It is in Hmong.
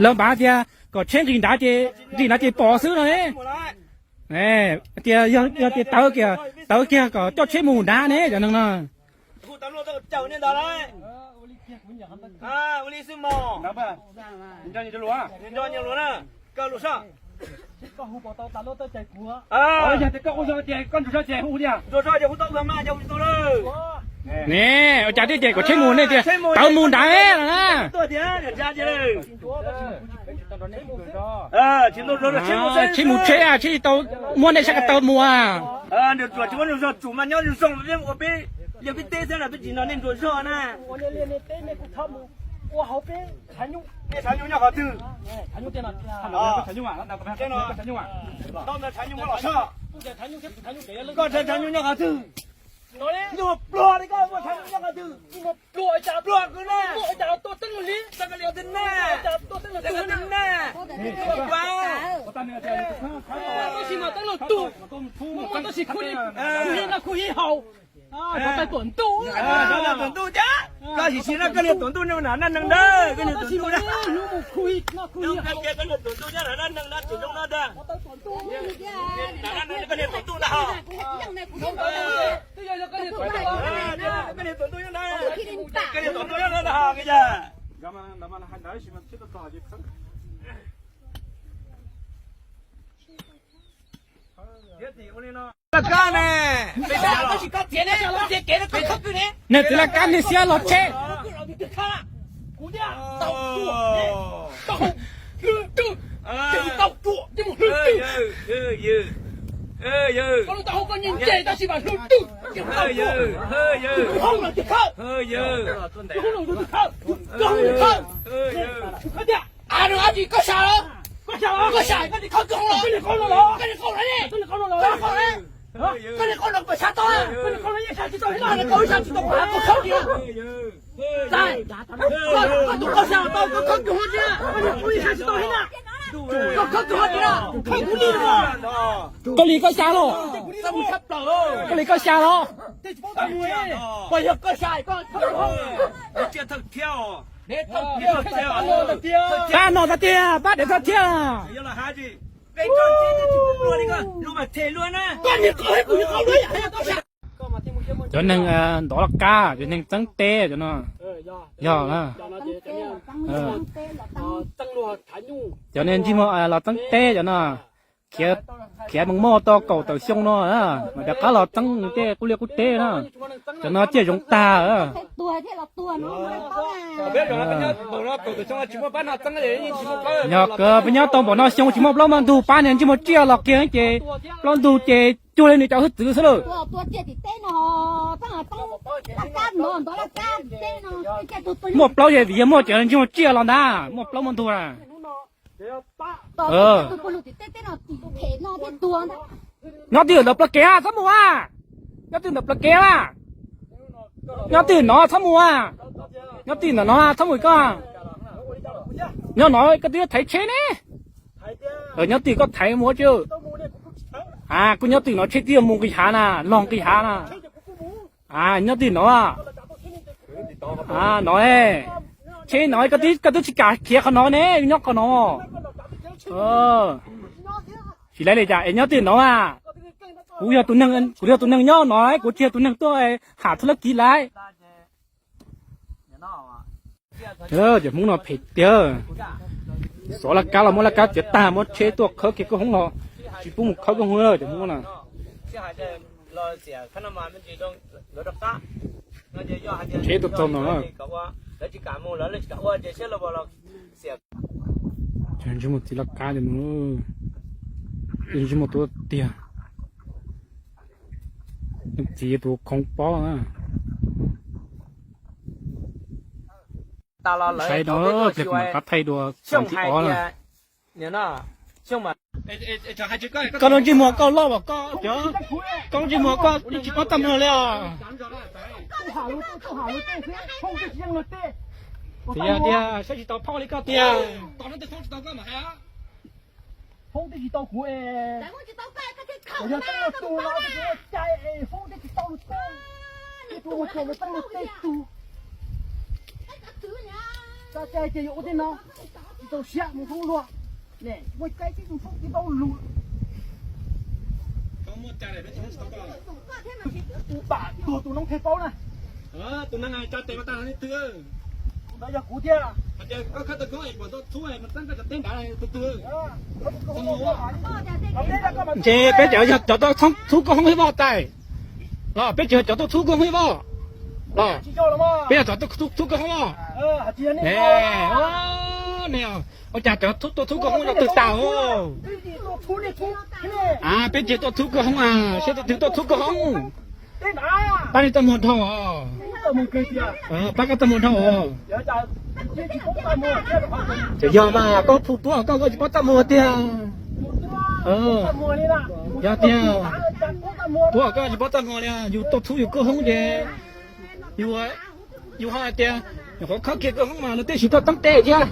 Lawv npaj tias kom tsheb nqis nrad ces nqis nrad ces pom xwb no ne. Tias yog tias tawv kiag, tawv kiag kom coj tsheb mus nrad ne cov neeg no. Ne ua cas thiaj ces kom tsheb mus ne tias tawv mus nrad no na. Tsheb mus tsheb, tsheb tsis tau muab nej sab ko taw mus. Yog peb teb xwb peb tsis nco nej ntsuas zog na. Ua hauv peb tshav nyuj. Nej tshav nyuj nyob qhov twg? Tshav nyuj muab los soj. Koj tshav nyuj nyob qhov twg? Nyuag pluag li koj muaj tshav nyuj nyob qhov twg? Pluag kwv na. Tab sis mas teeb los tug, muaj teeb sis khuv, khuv hib no khuv hib haus. Tuam ntuj, tuam ntuj thiab. Koj sim sim no koj niag tuam ntuj nyob na, neeg ntawd koj niag tuam ntuj na. Koj niag tuam ntuj nyob na, neeg na tsis zoo no ntag. Koj niag tuam ntuj ntag ho. Koj niag tuam ntuj nyob na, koj niag tuam ntuj nyob na ho koj yog. Laj kab ne, nws txiv laj kab nws xiab los tsheb. Koj sa los? Koj sa, koj tsis khawb koj hauv los? Koj niag qau los ne? Koj niag qau los? Koj niag qau los puas sab tau? Koj niag qau ib sab tsis tau, koj khawb kiag. Koj tus qau sa tau, koj khawb kawg hauv thiab. Koj niag qau ib sab tsis tau thiab na. Koj khawb kawg hauv thiab na, khawb kuv li no. Koj li koj sa los? Koj li koj sa los? Puas yog koj sa koj khawb kawg hauv? Pab no tag tiag, pab dev tag thiab. Koj niag qau, kuv niag qau. Cov neeg ntov laj kab, cov neeg txeeb teb cov no. Yog, cov neeg ntsej muag los txeeb teb cov no. Khiav, khiav meej moj tau kaum tawm xyoo no mas rov qab los txeeb tej qub liaj qub teb na. Cov no ciaj zoo tag. Yog kawg peb nyob tau npaum no xyoo tsis muaj plaub muaj ntug pab nws ntsej muag tsiaj los kiag ces plaub ntug ces cuag li nws cov hwj txwv xwb lawm. Muaj plaub ces vim yog muaj cov ntsej muag tsiaj los ntag, muaj plaub muaj ntug na. Nyob twg ntawm plawv kev txhob mus a. Nyob twg ntawm plawv kev a. Nyob twg no txhob mus a. Nyob twg ntawm no txhob mus koj. Nyob no koj twb thaiv tsheb ne. Nyob twg koj thaiv mus tsi. A, kuj nyob twg no tsheb twb yuav mus nqis hav na, los nqis hav na. A, nyob twg no. A, no, tsheb no koj twb tsis kam khiav qhov no ne, nyob qhov no. Tsis laib li cas es nyob twg no a. Kuv yog tus neeg, kuv yog tus neeg nyob no, kuv tsis yog tus neeg tuaj ham txhua leej kiv lawm. Cov Hmoob no phem tiag. Xov laj kab los muab laj kab txiav tag, muab tsheb tuaj khawb kiag koj hoob los tsis pub mus khawb koj hoob cov Hmoob no. Tsheb tuaj txog no. Ntsej muag txiv laj kab, ntsej muag tuaj tiag. Txiv tus khoov pob. Ntshai no, pliag kuv mam rov qab thaij dua xyoo thib ob na. Koj lub ntsej muag koj loj as koj, koj lub ntsej muag koj tsis paub txaj muag li os. Tiag tiag, saib tsis tau phauj li koj tiag. Hoob twb tsis tau kuv es, yog teeb luag tug no kuv ua cai es hoob twb tsis tau luag teb, kuv ua cai yog teeb luag teb tug. Tso cai ces yuav ua tej no, tsis tau siab mus thoob luag. Ne, ua cai ces mus thoob tsis tau luag. Tus pam tuag tus noob thiaj paub na. Tus neeg tso tes mas tag leej twg? Tus ntawd yog kuv thiab. Hais tias koj khawb tau koob es puas tau thub mas txeeb koj cov teb nrad tus twg? Ntshe peb cov yog cov tuaj thub koj hoob thiab voj tais. Los peb tsis yog cov tuaj thub koj hoob thiab voj. Los peb yog cov tuaj thub koj hoob voj. Ne, ua cas cov tuaj thub koj hoob no twg tas? A, peb tsis tuaj thub koj hoob a, saib tus twg tuaj thub koj hoob. Pab nej txaj muag dhau os. Pab koj txaj muag dhau os. Tseem yog mas koj phu puab koj, koj tsis paub txaj muag tiag. Yog tiag, puab koj tsis paub txaj muag li, yus tuaj thub yus koj hoob ces yus, yus ho hais tias nyuam qhuav khawb kiag koj hoob mas nws tib si tuaj teeb tes thiab.